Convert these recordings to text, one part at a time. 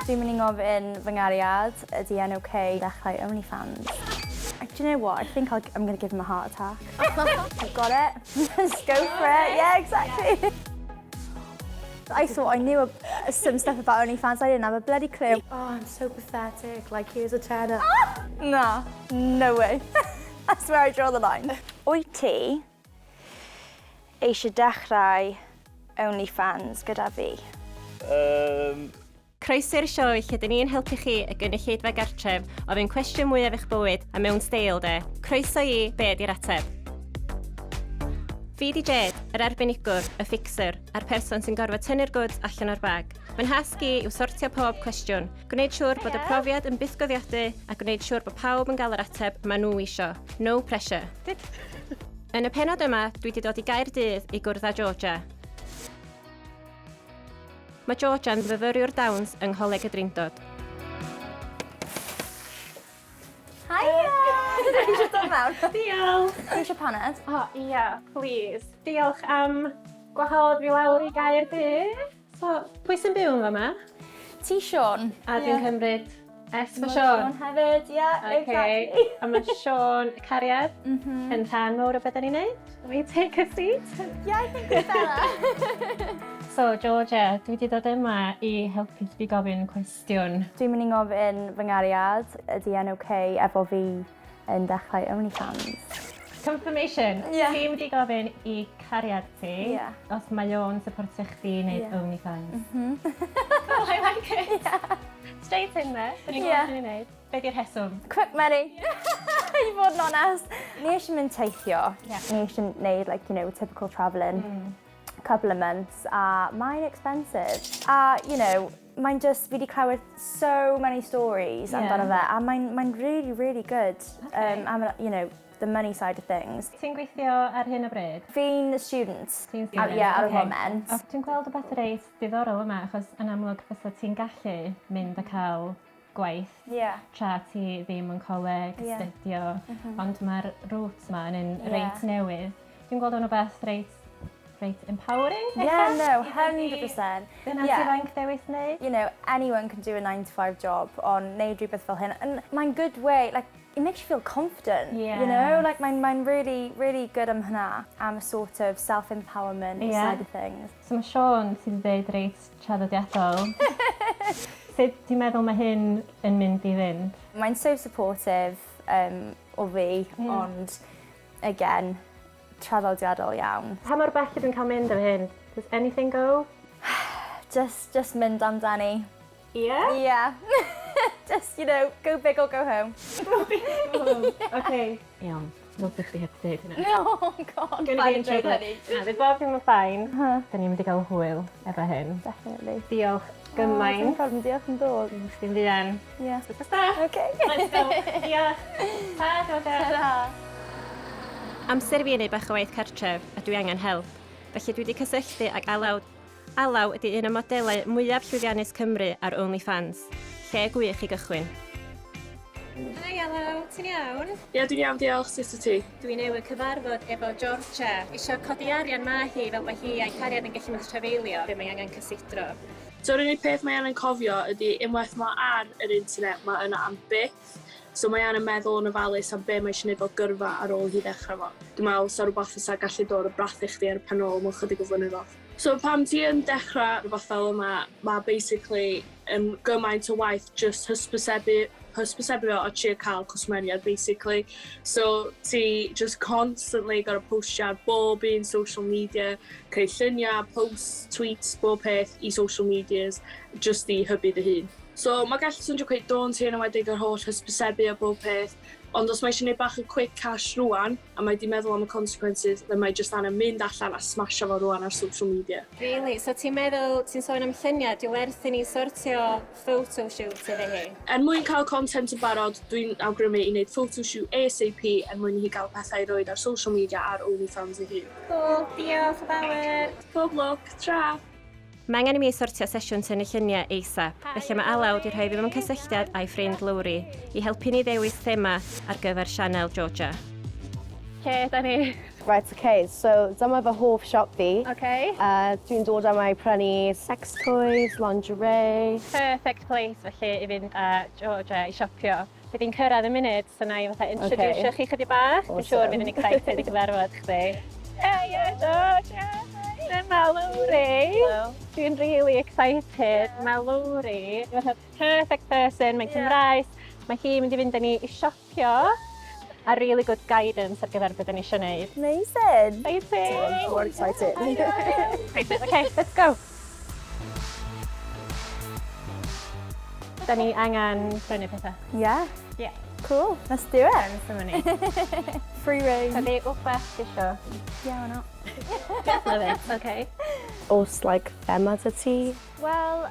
Dwi'n mynd i ngofyn fy nghariad, ydy e'n ok dechrau OnlyFans? Do you know what? I think I'll, I'm going to give him a heart attack. I've got it. Just go for it. Yeah, exactly. I thought I knew some stuff about OnlyFans. I didn't have a bloody clue. Oh, I'm so pathetic. Like, here's a tenner. Na, no way. That's where I draw the line. Wyt ti eisiau dechrau OnlyFans gyda fi? Croeso i'r sioe lle dyn ni'n helpu chi y gynulleidfa gartref ofyn cwestiwn mwyaf eich bywyd a mewn steil de. Croeso i Be Di'r Ateb? Fi di Jade, yr arbenigwr, y fixer, a'r person sy'n gorfod tynnu'r goods allan o'r bag. Fy nhasg i yw sortio pob cwestiwn, gwneud siŵr bod y profiad yn bythgofiadwy a gwneud siŵr bod pawb yn gael yr ateb maen nhw isio. No pressure. Yn y pennod yma, dwi 'di dod i Gaerdydd i gwrdd â Georgia. Mae Georgia'n fyfyriwr dawns yng Ngholeg y Drindod. Hiya! Ti eisiau dod mewn? Diolch! Ti eisiau paned? O, ia, please. Diolch am gwahodd fi lawr i Gaerdydd. So, pwy sy'n byw yn fama? Ti, Siôn. A dwi'n cymryd S for Siôn. Siôn hefyd, ie, Okay. exactly. A mae Siôn cariad yn rhan mawr o beth da ni'n neud. We take a seat. Yeah, I think we're better. So, Georgia, dwi wedi dod yma i helpu chdi gofyn cwestiwn. Dwi'n mynd i ngofyn fy nghariad, ydy e'n okay efo fi yn dechrau OnlyFans? Confirmation. Ie. Ti'n mynd i gofyn i cariad ti os mae o'n supportio chdi i wneud OnlyFans. Cool, I like it. Straight in there. Da ni'n gwybod beth ni'n neud. Be di'r rheswm? Quick money. I fod yn onest. Ni eisiau mynd teithio. Ni eisiau gwneud, like, typical travelling. Couple of months. A mae'n expensive. A, mae'n just, fi wedi clywed so many stories amdano fe. A mae'n mae really, really good. Am, the money side of things. Ti'n gweithio ar hyn o bryd? Fi'n student. Ti'n student? Yeah, ar y foment. O, dwi'n gweld rhywbeth reit diddorol yma, achos yn amlwg fysa ti'n gallu mynd a cael gwaith tra ti ddim yn coleg, astudio, ond mae'r route yma yn un reit newydd. Dwi'n gweld o'n rhywbeth reit empowering. Yeah, no, 100%. Dyna yeah. ifanc dewis wneud. Anyone can do a 9 to 5 job ond neud rhywbeth fel hyn. And mae'n good way, like, it makes you feel confident, Like, mae'n really, really good am hynna, am a sort of self-empowerment side of things. So mae Siôn sydd wedi dweud reit traddodiadol. Sut ti'n meddwl mae hyn yn mynd i fynd? Mae'n so supportive o fi, ond, again, traddodiadol iawn. Pa mor bell ydw i'n cael mynd efo hyn? Does anything go? Just mynd amdani. Yeah? Yeah. Just, go big or go home. Go big or go home. Okay. Iawn. Nod chdi heb dweud hynna. Oh, God. Gonna be in trouble. Na, fydd bob dim yn fine. Da ni'n mynd i gael hwyl efo hyn. Definitely. Diolch gymaint. Oh, dim problem, diolch yn dod. Chdi'n fuan. Yeah. Ta. Okay. Let's go. Diolch. Ta, Georgia. Ta. Amser i fi wneud bach o waith cartref a dwi angen help. Felly dwi wedi cysylltu ag Alaw. Alaw ydy un o modelau mwyaf llwyddiannus Cymru ar OnlyFans. Lle gwych i gychwyn. Hi Alaw, ti'n iawn? Ie, dwi'n iawn, diolch. Sut wyt ti? Dwi newydd cyfarfod efo Georgia. Isio codi arian ma hi fel mae hi a'i cariad yn gallu mynd trafeilio. Be mae angen cysidro. So, yr unig peth mae angen cofio ydy unwaith mae ar yr internet, mae yna am byth. So mae angen meddwl yn ofalus am be mae eisiau gwneud fel gyrfa ar ôl hi ddechrau fo. Dwi'n meddwl sa rhywbeth fysa gallu dod o brathu chdi ar y pen ôl mewn chydig o flynyddoedd. So pam ti yn dechrau rhywbeth fel yma, mae basically yn gymaint o waith just hysbysebu fo a trio cael cwsmeriaid basically. So ti just constantly gorfod postio ar bob un social media, creu lluniau, posts, tweets, bob peth i social medias, just i hybu dy hun. So mae gallu swnio quite daunting yn enwedig yr holl hysbysebu a bob peth, ond os mae eisiau gwneud bach o quick cash rwan, a mae di meddwl am y consequences, then mae just angen mynd allan a smasho fo rwan ar social media. Really? So ti'n meddwl, ti'n sôn am lluniau, di werth i ni sortio photoshoot iddi hi? Er mwyn cael content yn barod, dwi'n awgrymu i wneud photoshoot ASAP er mwyn i hi gael pethau i roed ar social media ar OnlyFans ei hun. Cool, diolch yn fawr. Pob lwc, tra! Mae angen i mi sortio sesiwn tynnu lluniau ASAP, felly mae Alaw wedi rhoi fi mewn cysylltiad â'i ffrind Lowri i helpu ni ddewis thema ar gyfer sianel Georgia. Lle da ni? Right, okay, so dyma fy hoff siop fi. Okay. Dwi'n dod yma i prynu sex toys, lingerie. Perfect place felly i fynd â Georgia i siopio. Bydd hi'n cyrraedd y munud, so na i fatha introducio chi chydig bach. Dwi'n siŵr bydd yn excited i gyfarfod chdi. Hey, Georgia! Dyma Lowri. Dwi'n really excited. Mae Lowri, fatha perfect person, mae'n Cymraes. Mae hi'n mynd i fynd â ni i siopio a really good guidance ar gyfer beth ni eisiau gwneud. Amazing. Exciting! More excited. Okay, let's go. Da ni angen prynu pethau. Yeah. Yeah. Cool. Let's do it. Spend some money. Free reign. Ydy wbeth ti isio? Yeah, why not? Love it. Okay. Oes, like, thema 'da ti? Wel,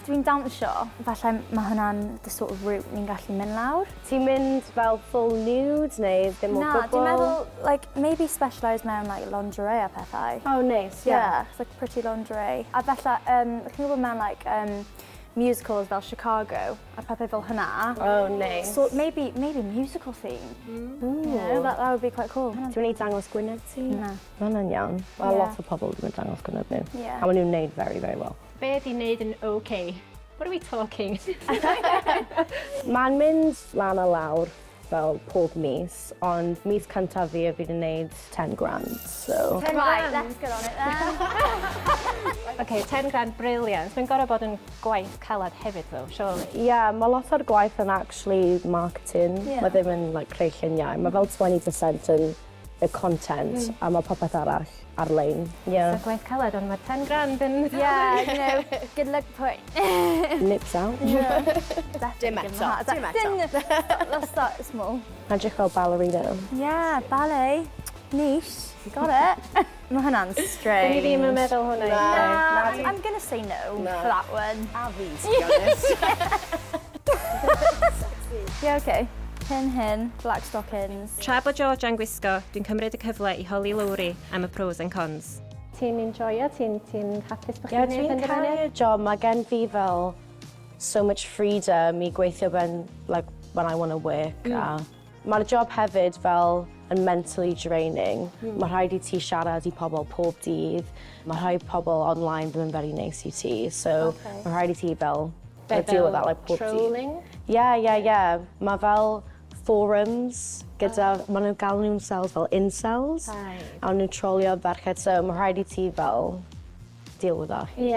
dwi'n dawnsio. Falle mae hwnna'n the sort of route ni'n gallu mynd lawr. Ti'n mynd fel full nude neu ddim o Na, gwbl? dwi'n meddwl, like, maybe specialise mewn like, lingerie a pethau. Oh, nice, yeah. Yeah, it's like pretty lingerie. A falle, chi'n gwybod mewn like, musicals fel Chicago a pethau fel hynna. Oh, nice. So maybe musical theme. That would be quite cool. Ti'n mynd i dangos gwyneb ti? Na. Ma' hwnna'n iawn. Mae lot o pobl ddim yn dangos gwyneb nhw. A maen nhw'n neud very, very well. Be di wneud yn okay? What are we talking? Mae'n mynd lan a lawr fel pob mis, ond mis cyntaf fi fi wedi gwneud 10 grand, so. Right, let's get on it then. Okay, 10 grand, brilliant. Mae'n gorfod bod yn gwaith calad hefyd though, surely. Yeah, mae lot o'r gwaith yn actually marketing. Mae ddim yn like, creu lluniau. Mae fel 20% yn y content a mae popeth arall ar-lein. Yeah. So gwaith calad, ond mae 10 grand yn. Yeah, good luck point. Nips out. Dim eto, dim eto. Let's start small. Edrych fel ballerina. Yeah, ballet. Niche. Got it. Mae hwnna'n strange. Dwi ddim yn meddwl hwnna i Nah, I'm gonna say no for that one. A fi, to be honest. Yeah, okay. Hyn, hyn, black stockings. Tra bod Georgia'n gwisgo, dwi'n cymryd y cyfle i holi Lowri am y pros and cons. Ti'n enjoyo? Ti'n ti hapus bod Yeah, chi'n gwneud dwi'n penderfyniad? caru'r job. Mae gen fi fel so much freedom i gweithio ben, like, when I want to work. A mae'r job hefyd fel yn mentally draining. Mae rhaid i ti siarad i pobl pob dydd. Mae rhai pobl online ddim yn very nice i ti. So mae rhaid i ti fel like, deal with that like pob dydd. Trolling? Yeah. Mae fel forums gyda, oh. Maen nhw'n galw nhw'n cells fel incels. A maen nhw'n trolio ferched, so mae rhaid i ti fel deal with that. Ie.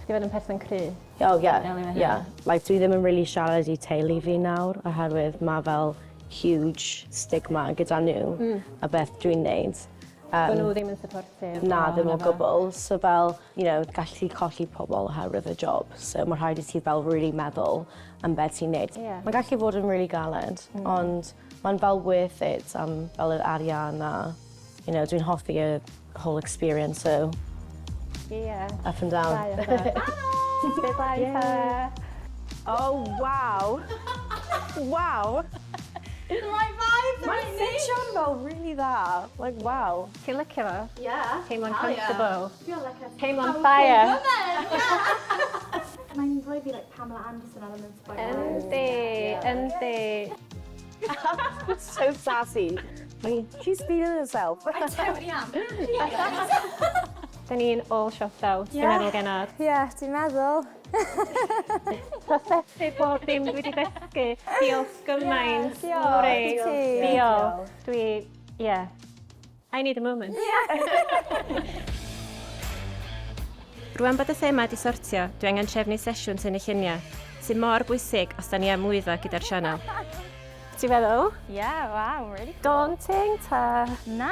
Chdi fod yn person cry. Oh, yeah, Delio efo hynna. Yeah. Like, dwi ddim yn really siarad i teulu fi nawr, oherwydd mae fel huge stigma gyda nhw a beth dwi'n neud. Bod nhw ddim yn supportive. Na, o ddim o hwnna fo. gwbl. So fel, gallu colli pobl oherwydd y job. So mae rhaid i ti fel really meddwl am beth ti'n neud. Mae'n gallu fod yn really galed, ond mae'n fel worth it am fel yr arian a, dwi'n hoffi y whole experience, so up and down. Bye, bye. Oh, wow. Wow. The right vibe, the Mae'n ffitio'n fel really dda. Like, wow. Ti'n licio fo? Yeah. Teimlo'n comfortable. Feel like a Teimlo'n fire. Mae'n rhoi fi like Pamela Anderson elements by Yndi, yndi. So sassy. I mean, she's feeling herself. I totally am. Da ni'n all shopped out, dwi'n meddwl genod. Yeah, dwi'n meddwl. Prosesu bob dim dwi wedi dysgu. Diolch gymaint. Diolch Lowri. i ti. Diolch. Dwi, yeah. I need a moment. Rwan bod y thema di sortio, dwi angen trefnu sesiwn tynnu lluniau, sy'n mor bwysig os da ni am lwyddo gyda'r sianel. Ti'n feddwl? Yeah, wow, really cool. Daunting ta? Na.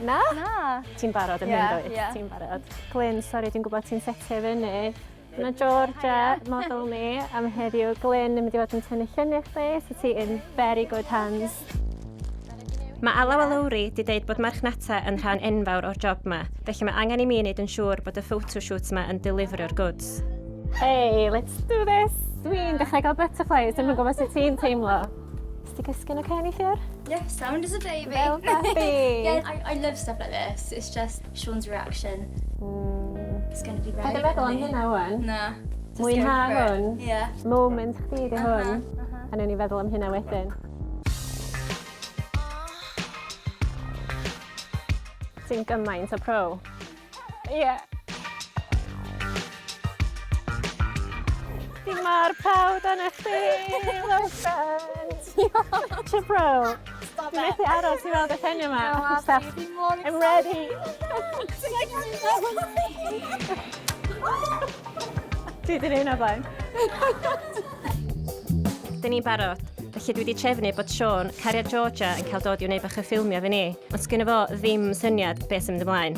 Na? Na. Ti'n barod yn Yeah, hyn, dwyt? yeah. Ti'n barod. Glyn, sori, dwi'n gwybod ti'n setio fyny. Mae Georgia, model ni, am heddiw. Glyn yn mynd i fod yn tynnu lluniau chdi, so ti in very good hands. Mae Alaw a Lowri di deud bod marchnata yn rhan enfawr o'r job ma, felly mae angen i mi wneud yn siŵr bod y photoshoot ma yn deliverio'r goods. Hey, let's do this! Dwi'n dechrau gael butterflies, dwi'n gwybod sut ti'n teimlo. Ti gysgu'n oce neithiwr? Yeah, sound as a baby. Fel babi. Yeah, I love stuff like this. It's just Sean's reaction. It's going to be great. Paid â meddwl am hynna wan. Na. Just Mwynha go for it. hwn. Yeah. Moment chdi di hwn. A newn ni feddwl am hynna wedyn. Ti'n gymaint o pro. Ie. Yeah. Di mor proud o'n chdi. Well done. Such a pro. Stop Dwi'n methu aros i weld y lluniau yma. No, I'm ready. Dwi 'di neud hwnna blaen. Dyn ni'n barod, felly dwi wedi trefnu bod Siôn, cariad Georgia, yn cael dod i wneud bach o ffilmio efo ni, ond sgynno fo ddim syniad beth sy'n mynd ymlaen.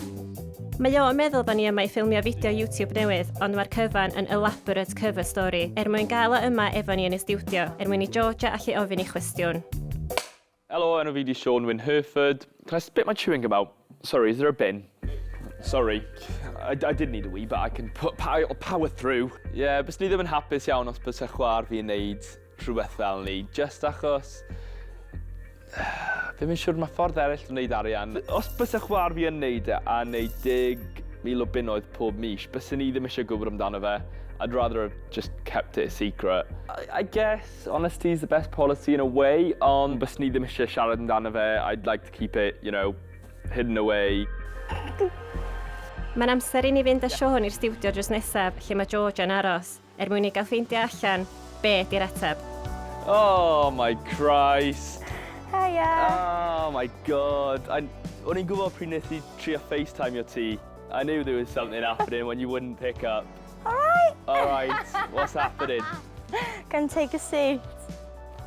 Mae o yn meddwl bod ni yma i ffilmio fideo YouTube newydd, ond mae'r cyfan yn elaborate cover story er mwyn gael o yma efo ni yn y stiwdio, er mwyn i Georgia allu ofyn ei chwestiwn. Helo, enw fi di Sean Wyn Hereford. Can I spit my chewing gum out? Sorry, is there a bin? Sorry, I did need a wee, but I can put power, power through. Yeah, bys ni ddim yn hapus iawn os bys chwaer fi yn neud rhywbeth fel ni, just achos ddim yn siŵr mae ffordd eraill o wneud arian. Os bys chwaer fi yn neud e a neud 10,000 o bunnoedd pob mis, bys ni ddim eisiau gwybod amdano fe. I'd rather have just kept it a secret. I guess honesty is the best policy in a way, ond bys ni ddim eisiau siarad amdano fe. I'd like to keep it hidden away. Mae'n amser i ni fynd â Siôn i'r stiwdio drws nesaf lle mae Georgia yn aros, er mwyn i gael ffeindio allan be di'r ateb. Oh my Christ. Hiya. Oh my God. O'n i'n gwybod pryd nes i trio FaceTime-io ti. I knew there was something happening when you wouldn't pick up. All right. All right, what's happening? Can take a seat.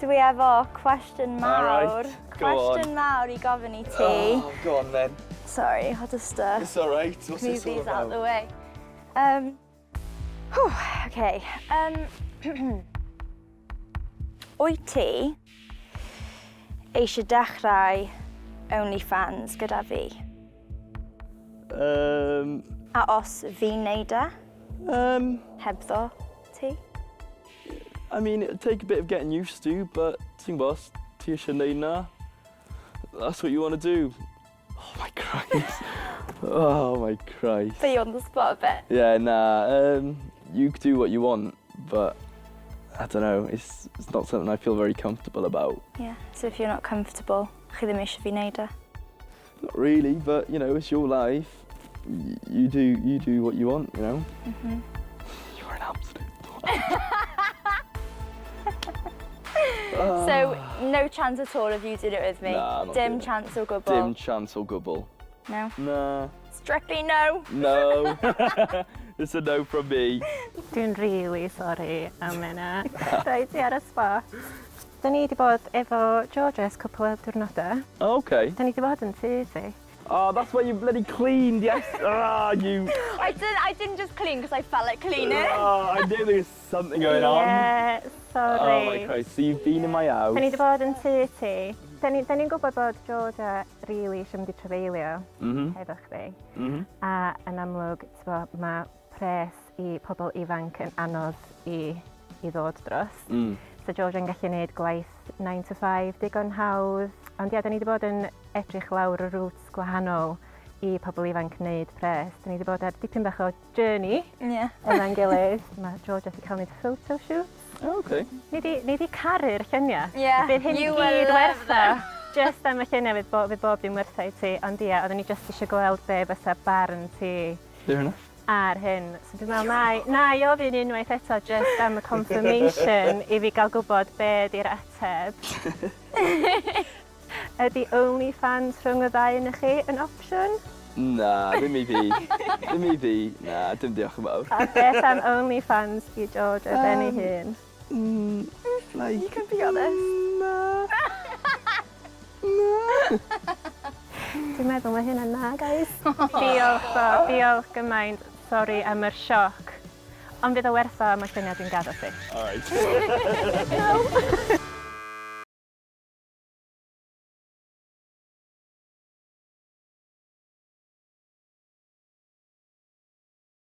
Dwi efo cwestiwn mawr. All right, go on. Cwestiwn mawr i gofyn i ti. Oh, go on then. Sorry, I'll just It's all right. What's move this all these out the about? way. Whew, okay. Wyt ti eisiau dechrau OnlyFans gyda fi? A os fi'n neud e, hebddo ti? I mean, it'd take a bit of getting used to, but ti'n gwybod, os ti eisiau neud na, that's what you want to do. Oh my Christ. Oh my Christ. Put you on the spot a bit. Yeah, nah, you do what you want, but I don't know, it's not something I feel very comfortable about. Yeah, so if you're not comfortable, chi ddim eisiau fi neud e. Not really, but it's your life. You do what you want. You're an absolute twat. So, no chance at all of you doing it with me? Nah, not Dim doing it. chance o gwbl? Dim chance o gwbl. No? Nah. Strictly no? No. It's a no from me. Dwi'n really sorry am hynna. Rhaid ti ar y spot. Da ni wedi bod efo Georgia ers cwpl o diwrnodau. Oh, okay. Da ni wedi bod yn tŷ ti. Oh, that's why you bloody cleaned, yes. Ah, you. I didn't just clean because I felt like cleaning. Oh, I knew there was something going on. Yeah, sorry. Oh my Christ, so you've been in my house. Da ni wedi bod yn tŷ ti. Da ni'n gwybod bod Georgia really eisiau mynd i trafeilio hefo chdi. A yn amlwg, t'bo, mae pres i pobl ifanc yn anodd i ddod dros. So Georgia'n gallu gwneud gwaith 9 to 5 digon hawdd. Ond ie, da ni wedi bod yn edrych lawr y routes gwahanol i pobl ifanc wneud pres. Da ni wedi bod ar dipyn bach o journey efo'n gilydd. Mae Georgia wedi cael wneud photo shoot. Oh, okay. Ni di caru'r lluniau. Yeah, Bydd hyn i you will gyd love werth o. Just am y lluniau fydd bob dim werth o i ti. Ond ie, oedden ni just eisiau gweld be fysa barn ti Fair enough. ar hyn. So dwi'n meddwl, na i ofyn unwaith eto just am y confirmation i fi gael gwybod be di'r ateb. Ydy OnlyFans rhwng y ddau yn chi yn opsiwn? Na, ddim i fi. Ddim i fi. Na, dim diolch yn fawr. A beth am OnlyFans i Georgia ben ei hun? Like, You can be honest. Na. Na. Dwi'n meddwl mae hynna'n na, guys. Diolch, ddo, diolch gymaint. Sorry am yr sioc. Ond fydd o werth o am y lluniau dwi'n gadw ti. All right. No.